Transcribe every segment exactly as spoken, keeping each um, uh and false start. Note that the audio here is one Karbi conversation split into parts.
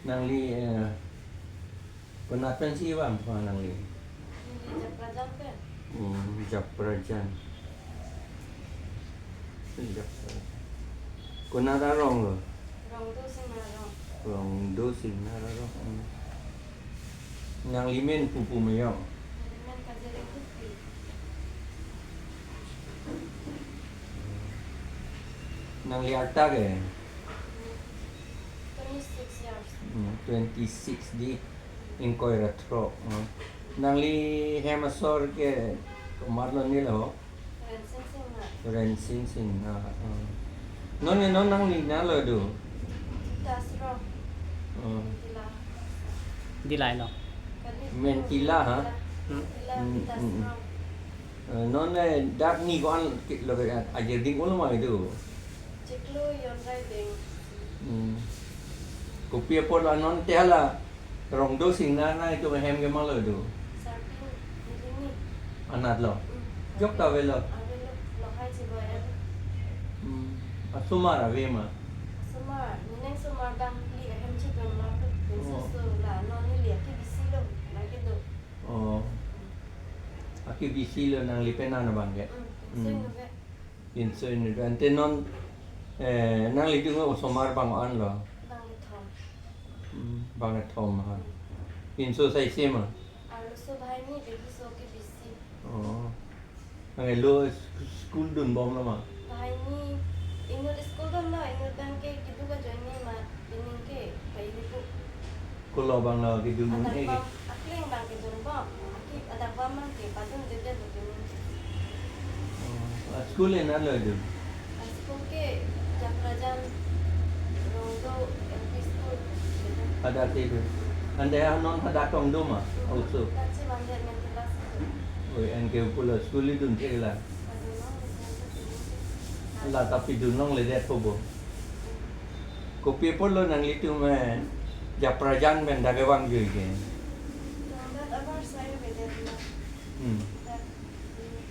Nangli, eh, konat pensi vangpo nangli? Neli Japrajan pen. Hmm, Japrajan. Japrajan. Konat arong lo? Rongdo Singnar arong. Rongdo Singnar arong. Hmm. Nangli men pu pu ma jo? Neli men Kajering Kupi. Nangli arta ke? Twenty-six years. Hmm, twenty-six di ingkoi ra throk. Hmm. Nangli hem asor ke komat lo neli ho? Rensing Singnar. Rensing Singnar. Hmm. Non ne non nangli na lo do? Dasro. Hmm. Tila. Dilai lo. Mentila, ha? Hmm. Mentila, hmm, Dasro. Hmm. Eh, non, eh, dak ni ko-an ke lo ke ajir ding ulo ma itu? Chiklo jon rai ding. Hmm. Kopi apot lo non te hala Rongdo Singnar na itu hem ke ma lo itu? Sarpi neli ni. Anat lo. Hmm. Jok ta avelo? Avelo, lahai chibai em. Hmm. Asomar ave ma? Asomar, nening somar bang li ahem chidun lo tu. Oh. Susu la non neli akebisi lo, la kedo. Oh. Akebisi lo nangli penan abang ke? Hmm. Hmm. Sing ave. Pinso inut ante non, eh, nanglitum osomar bang ko-an lo? Bang kethom. Hmm, bang kethom ha. Pinso saise ma? Arloso banghini, bagi so kebisi. Oh. Nangli lo sk-, school dunbom lo ma? Banghini, inut school dun lo, inut bang ke keduk ajoine ma. Pining ke, pai di pu. Kolo bang lo kedun un-e ke? Adap bang, akling bang kedun bom. Aki adap bang bang ke, padun dede bu pining ke. Oh, a school e na lo dun? A school ke, Japrajan Rongdo L P School. Hadak si tu. Ante ha non hadak tong do ma? Auso. Dak si mande Mentila si tu. Oi, an ke pulo school i dun thek la. Padun lo, la tapi dun longle det po bo. Kopi apot lo nanglitum, eh, Japrajan pen dak kevang jui ke? Chongdat abar sai avedet lo. Hmm. Dak, hmm,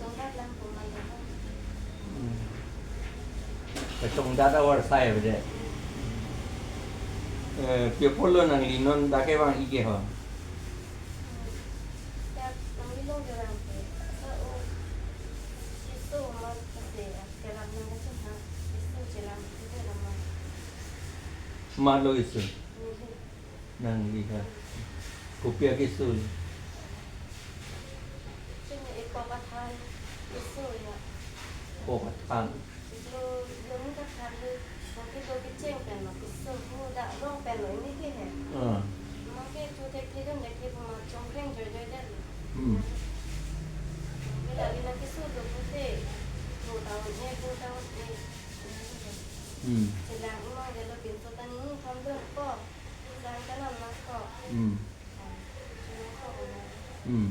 Chongdat lang puman lo. Hmm. Ke Chongdat abar sai avedet. Eh, pi apot lo nangli non dak kevang-ik ke ho? Hmm. Dak nangli long jorang ke. Sa o. Keso ma kase. Chelang nang kacung ha, keso chelang kacung ha ma. Mat lo keso? Neli. Nangli ha. Kopi akeso? Chini epok athan keso ya. Epok athan. Lo, lo ni kathan lo, mungkin lo kecheng pen lo keso, mo dak rong pen lo ini ke he. Ah. Mungkin chu thekthe dun thekthe pu ma chongkreng joijoi det lo. Hmm. Mungkin dak li nang keso do pute, bu taun e, bu taun e. Hmm. Chelang imang de lo pinso ta ni ni tham dun ko. Chelang ta nam nang ko. Hmm. Chelang ko ko. Hmm.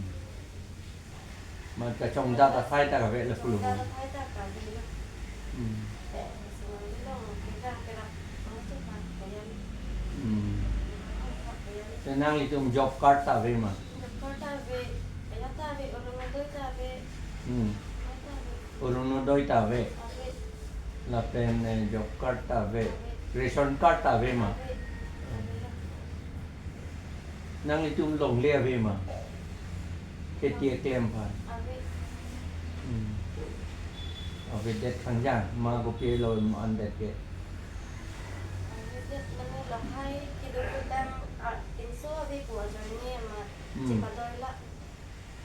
Mat kachongdat asai ta kave lo pulo. Chongdat asai ta kave lo. Hmm. Eh, so lo ke ka ke ra. Ang tu pa ko yan. Hmm. Ang pa ko yan. Te nanglitum job card ta ave ma? Job card ta ave, ya ta ave, Orunodoi ta ave. Hmm. Ya ta ave. Orunodoi ta ave. Ave. Lapen, eh, job card ta ave. Ave. Ration card ta ave ma? Ave. Ave. Nanglitum longle ave ma? Kheti keklem aphan. Ave. Hmm. Avedet kangjang ma kopi lo an det ke? Avedet mane lahai kedo kedam, ah, pinso ave pu ajoine ma. Hmm. Chepadoi la.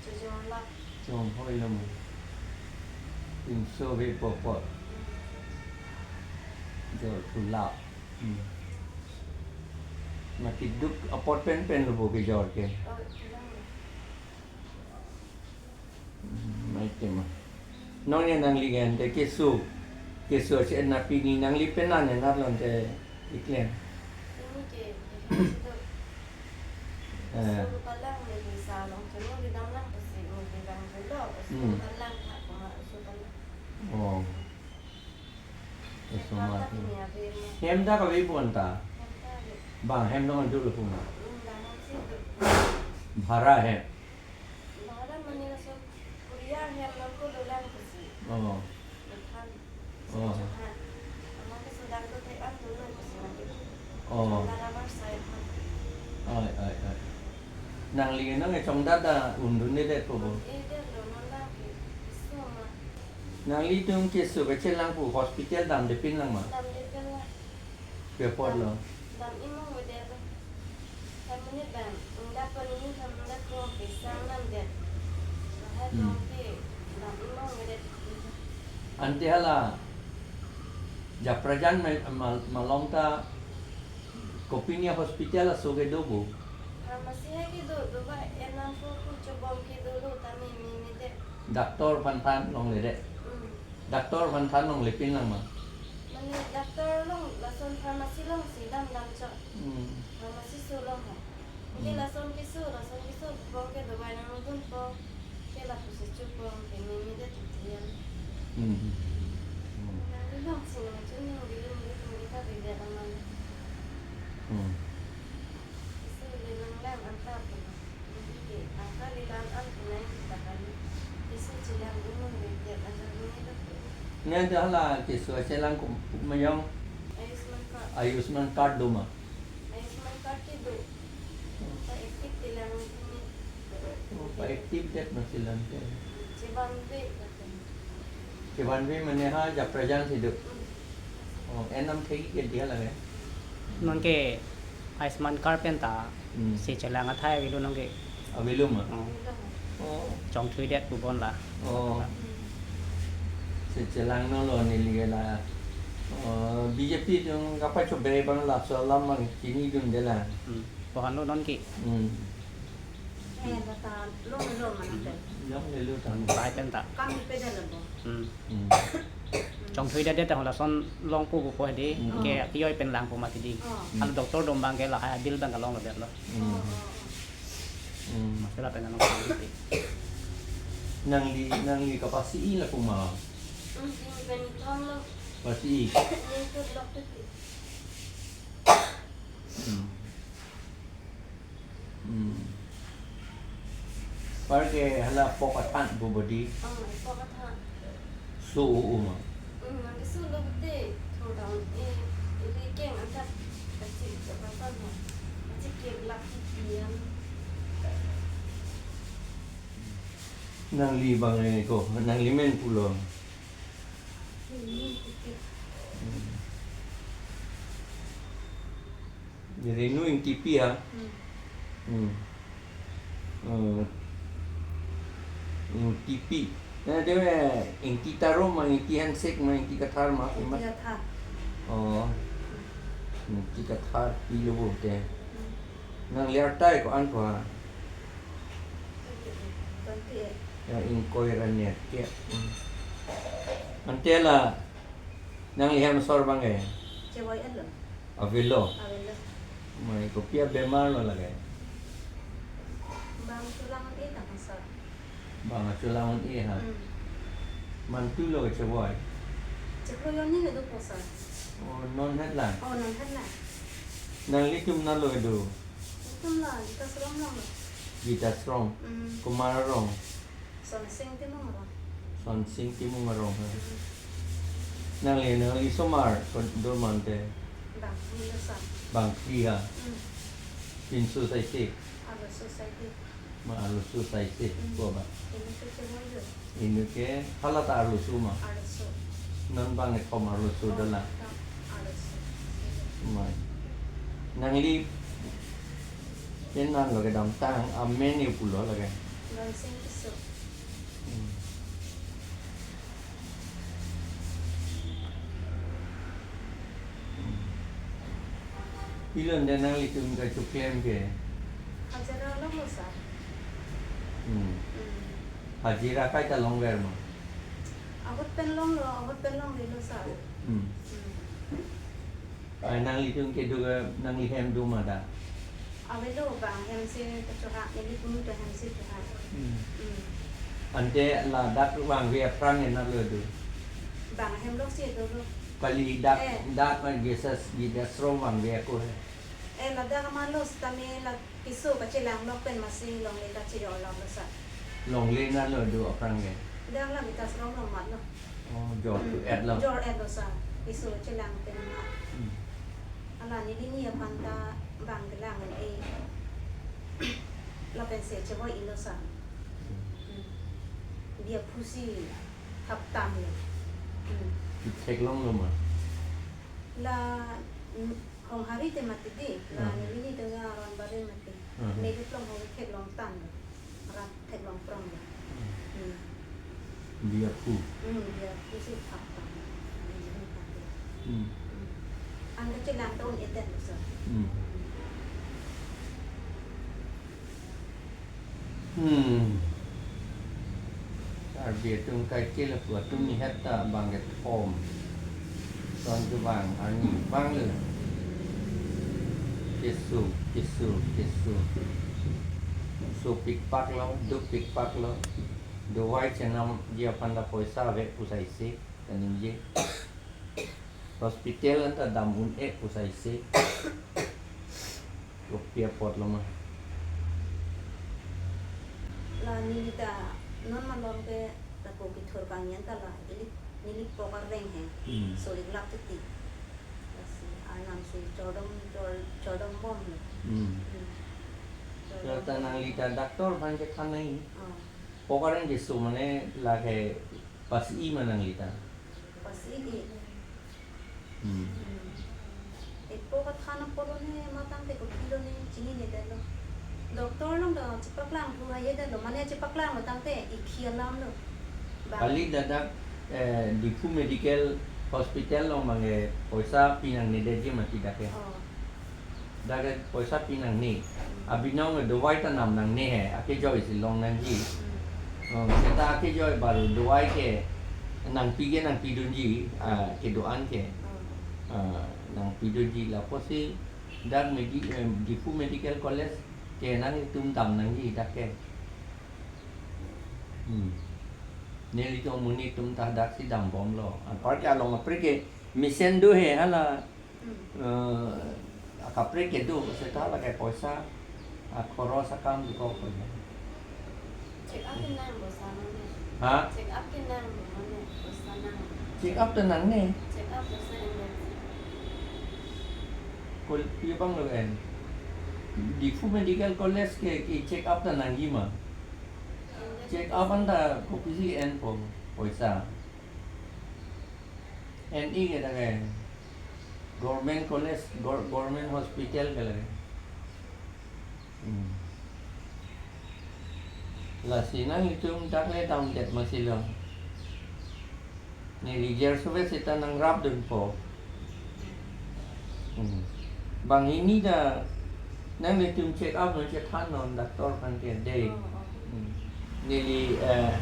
Chojor la. Chonghoi lo mo. Pinso ave pu apot. Hmm. Jor thu la. Hmm. Ma keduk apot pen pen lo bo kejor ke. Oh, kelang. Hmm, mai tema. Non ne nangli gen te keso. Keso si en na pini nangli penan ne nat lon te iklem. Ini ke, eh, Eh. Uso palang ne bisa long chunong di dam lang pasi mo di dam dolo. Uso Hmm. Palang ha kuma uso palang. Oh. Uso Palang ma. Ini ave ma. Hem dak ave pon ta. Hem ta ave. Bang hem dong dulu pun. Hmm, bang hem si do. Bhara hem. Bhara mane laso Korea hem nangko dolang pusi. Oh. Methan. Oh. Johan. Amang ke sedang do te an dulu pusi lagi. Oh. Sedang amat Nangli nang echong dada undun-edet po bo. Undun-edetlo, non dam ke, keso ma. Nanglitum keso kachelang pu hospital damde pinlang ma? Damde pinlang. Pi apotlo? Dam, dam imong-edetlo. Tame ne bang, ingdap pon ini tame ingdap pon pesang damdet. Lahai Hmm. pon ke dam imong-edet. Ante hala Japrajan ma, ma, malom ta kopini hospital aso kedo bo? Pharmacy hai kedo, do ba enam pho pu chobom kedolo tame memedet. Doctor aphan than longledet. Hmm. Doctor aphan than longle pinlang ma? Mane doctor along lason pharmacy alongsi damdam chot. Hmm. Pharmacy aso along hai. Anke Hmm. lason keso, lason keso pon ke dawai nangdunpo. Ke lapusi chupon ke memedet tiyan. Hmm. Hmm. Nangli alongsi nangchun nang bilu bilu tum kita beda aman. Hmm. Keso le nanglang anta pun. Nangli ke angka lilan an punai kita kali. Keso chelang umum beda aja ni itu. Nang hala keso chelang kum mayong Ayushman card. Ayushman card do ma? Ayushman card kedo. Pa-active chelang ini. Oh, pa-active det ma chelang ke. Chevanve kata. Chevanve mane ha Japrajan si do. Hmm. Oh, enam thek ke dia lage. Non ke Ayushman card pen ta Hmm. si chelang athai avelo non ke. Avelo ma? Oh. Oh. Chongthuidet pu bon la. Oh. Si chelang nanglo neli ke la. Oh, B J P atum kapachobei abang laso alam abang chinidunde la. Hmm. Bohan lo non ke. Hmm. Eh, la ta longlelo ma nang pen. Longlelo ta. Pai pen ta. Kam ipedet lo bo. Hmm. Hmm. Chongthuidet det ta lason longpo pupo hedi. Hmm. Ke kejoi pen langpo mati di. Oh. Hmm. Hala doctor atum abang ke lahai bill abang ke longledetlo. Hmm. Oh, oh, oh. Hmm. Masi lapen nang longpo mati. Nangli, nangli kapasi-i la komat? Hmm, ini pen ithon lo. Pasi-i. Ini tutlok tuti. Hmm. Hmm. Par ke hala pok athan pu bodi. Oh, pok athan. So o o ma. Hmm, nang keso lo bete. Thor down. Eh, eh, ri keng angkat. Kacil ke papan ho. Kacil ke lak ti pian. Nangli abang e ko, nangli men pulo. Hmm, oke. Hmm. Renu Ingtipi ha? Hmm. Hmm. Hmm. Ingtipi. Nang dei Ingti Taro ma, Ingti Hansek ma, Ingti Kathar ma, Ingti ma? Kathar. Oh. Ingti Kathar pilo bo te. Hmm. Nangli arta ko-an ko ha? Twenty-eight. Ya, ingkoi ra nerkep. Hmm. Ante la nangli hem asor abang ke? Chevoi-etlo. Avelo? Avelo. Mai kopi abemar lo lake? Bang chelang un-e ta sir. Bang chelang un-e ha? Hmm. Mantu lo chevoi? Chevoi oni kedo po sir. Oh, non het la? Oh, non het la. Nanglitum nalo kedo? Itum la, Gita Ashram along lo. Gita Ashram. Hmm. Komat arong? Sonsing Timung arong. Sonsing Timung arong ha. Hmm. Nangli, nangli osomar, ko-, do mante? Bangphli lo sir. Bangphli ha. Hmm. Pinso saite? Arloso saite. Ma arloso saite, hmm, ko ba? Inut ke chevoi lo. Inut ke hala ta arloso ma? Arloso. Non bang kethom arloso, oh, dala? Kethom arloso. Ma. Nangli pen nanglo kedamtang amen yo pulo lake? Ronsing Tisso. Hmm. Pilo ante nanglitum kachoklem ke? Hajira longlo sir. Hmm. Hmm. Hajira kaita longver ma? Ahut pen longlo, ahut pen longlelo sir. Hmm. Hmm. Ai nanglitum kedo ke nangli hem do ma ta? Avelo, bang hem si kachohang, neli punu ta hem si chohang. Hmm. Hmm. Ante ladak vangve aphrang ke nalo do? Bang hem lok si dolo. Kali dak, eh, dak, eh, Gita, Gita Ashram vangve ako he. Eh, ladak amat lo sitame la keso kachelang lok pen masi longle kachejor lok lo sir. Longle nalo do aphrang ke? Dak la Gita Ashram along amat lo. Oh, jor, hmm, tu-et lo. Jor-et lo sir. Keso chelang pen amat. Hmm. Hala neli ni aphan ta bang kelang un-e. Lapen se chevoi-ilo sir. Hmm. Bia pusi thap tanglo. Hmm. Theklonglo ma? La, hmm, Honghari te mati di, la, hmm, neli ni doya aron bare mati. Hmm. Neli plong ho theklong tanglo. Rat theklong pronglo. Hmm. Bia pu. Hmm, bia pusi thap tanglo. Hmm. Hmm. An kachelang ta un-edetlo sir. Hmm. Hmm. Karbi atum kaike lapu atum ni het ta bang kethom. Son kevang arni vanglo. Keso, keso, keso. So pikpaklo, duk pikpaklo. Dawai chenamji aphan ta poisa ave pusi aisi kaningje. Hospital anta dam un-e pusi aisi. Kopi apotlo ma? La neli ta non malom ke ta ko kithur kangyan ta la ili neli pok areng he. Hmm. So ik lap titi. Lasi arnam si chodom chor-, chodom bomlo. Hmm. Hmm. Chodom. Lata nangli ta doctor aphan chethan nangji. Oh. Pok areng keso mane lake pasi ma nangli ta? Pasi-i. Hmm. Hmm. Epo kathan apotlo ne matang te kopi lo ne chinine detlo. Doctor along ta chepaklangthu ha-e detlo, mane chepaklanglo tangte ikhi alamlo. Bang. Kali ladak, eh, Diphu Medical Hospital along bang ke poisa pinangne detji mati dak ke. Oh. Dak ke poisa pinangne. Abinong dawai ta nam nangne he, akejoi si long nangji. Hmm. Oh, seta akejoi baru dawai ke nangpi ke nangpidunji, ah, kedo-an ke. Hmm. Ah, nangpidunji lapusi dak medi-, eh, Diphu Medical College ke nanglitum dam nangji dak ke. Hmm. Nelitum amonit atum ta dak si dam bomlo. Anpar ke along apre ke mesen do he hala. Hmm. Eh, akaprek kedo, seta lake poisa, ah, khoros akam dokok ko ya. Check up ke nang poisa mane? Ha? Check up ke nang mane, poisa nang? Check up ta nangne. Check up poisa endet. Kol-, pi bang lo en. Diphu Medical College ke, ke check up ta nangji ma? Endet. Check up anta kopisi enpo, poisa. En-i ke dak ke Government College, Gor-, Government Hospital ke lake. Hmm. Lasi nanglitum dak le damdet masi lo. Ne result sove seta nangrapdunpo. Hmm. Banghini ta nanglitum check up non chethan non doctor aphan ke dei. Oh, oh. Hmm. Neli, eh,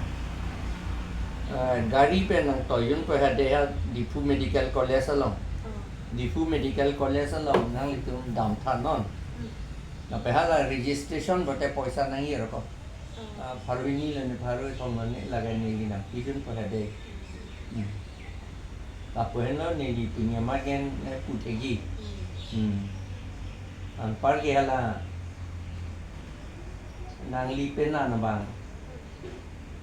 eh, gari pen nangtoidunpo ha dei ha Diphu Medical College along. Oh. Diphu Medical College along nanglitum damtha non. Hmm. Lapen hala registration pote poisa nangji roko. Oh. Ah, pharo hini lo ne pharo kethom lo ne lake neli nangpidunpo ha dei. Hmm. Lapu henlo neli pini amat ke, eh, pu thekji. Hmm. Anpar ke hala nangli penap abang.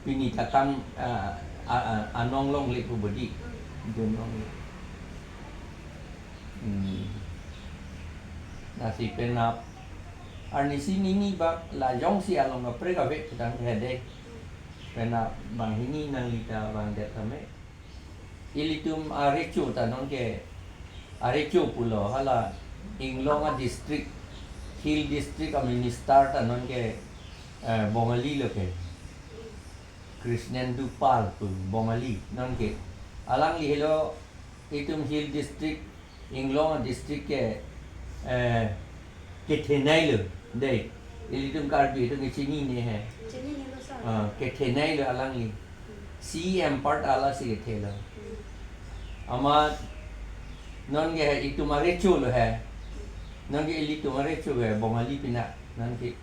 Pini ta kam, ah, ah, ah, anong longle pu bodi. Hmm. Dun longle. Hmm. Lasi penap arnisi nini bak la jongsi along kaprek ave putang ke dei. Penap banghini nangli ta vangdet tame. Ilitum arecho ta non ke, arecho pulo hala inglong adistrict, Hill District aminister ta non ke, eh, Bongali lo ke. Krishnendu Pal pu Bongali non ke. Alangli helo itum Hill District, inglong adistrict ke, eh, kethenei lo dei. Ilitum Karbi atum ke chinine he. Chinine lo sir. Ah, kethenei lo alangli. Hmm. C E M part alasi kethelo. Hmm. Amat non ke he itum arecho lo he. Non ke ilitum arecho he Bongali penap non ke.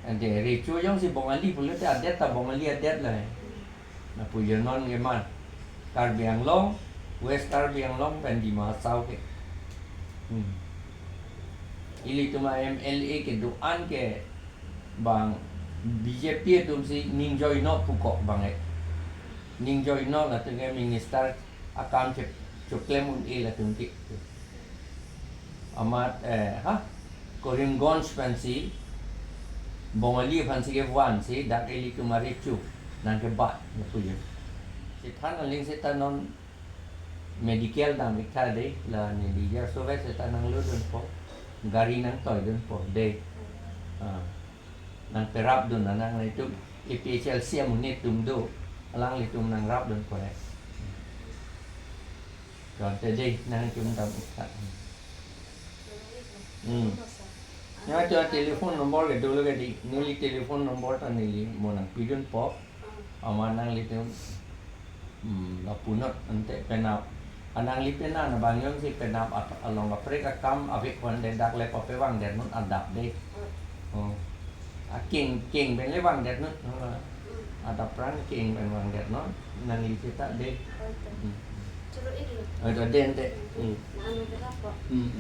Ante recho jongsi Bongali pulote adet ta Bongali adet lo he. Lapu jo non ke ma Karbi Anglong, West Karbi Anglong pen Dima Hasao ke. Hmm. Ilitum a-M L A kedo-an ke bang B J P atum si ningjoi no pukok bang e. Ningjoi no latum ke minister akam che-, choklem un-e latum ke. Amat, eh, ha? Karimganj pensi Bongali aphan si kevan si dak ilitum arecho nangkebat, lapu jo. Sithan aling seta non medical dam ik tha dei, la neli Gerso West seta nanglodunpo, gari nangtoidunpo dei. Ah, nangperapdun, nanglitum A P H L C amonit atum do, alanglitum nangrapdunpo he. Ante dei, nangtum dam ik tha. Hmm. Nangtum telephone number ke dolo ke dei, neli telephone number ta neli mo nangpidunpo. Amat nanglitum, hmm, lapunot ante penap. Anangli penap abang jongsi penap at-, along kaprek akam ave ko ante dak le papevangdetnon adap dei. Oh. Aking, king pen le vangdetnon. Adap rang king pen vangdetnon. Nangli seta dei. Hmm. Choro ik lo. Ante dei ante. Hmm. Nang anu berapa? Hmm.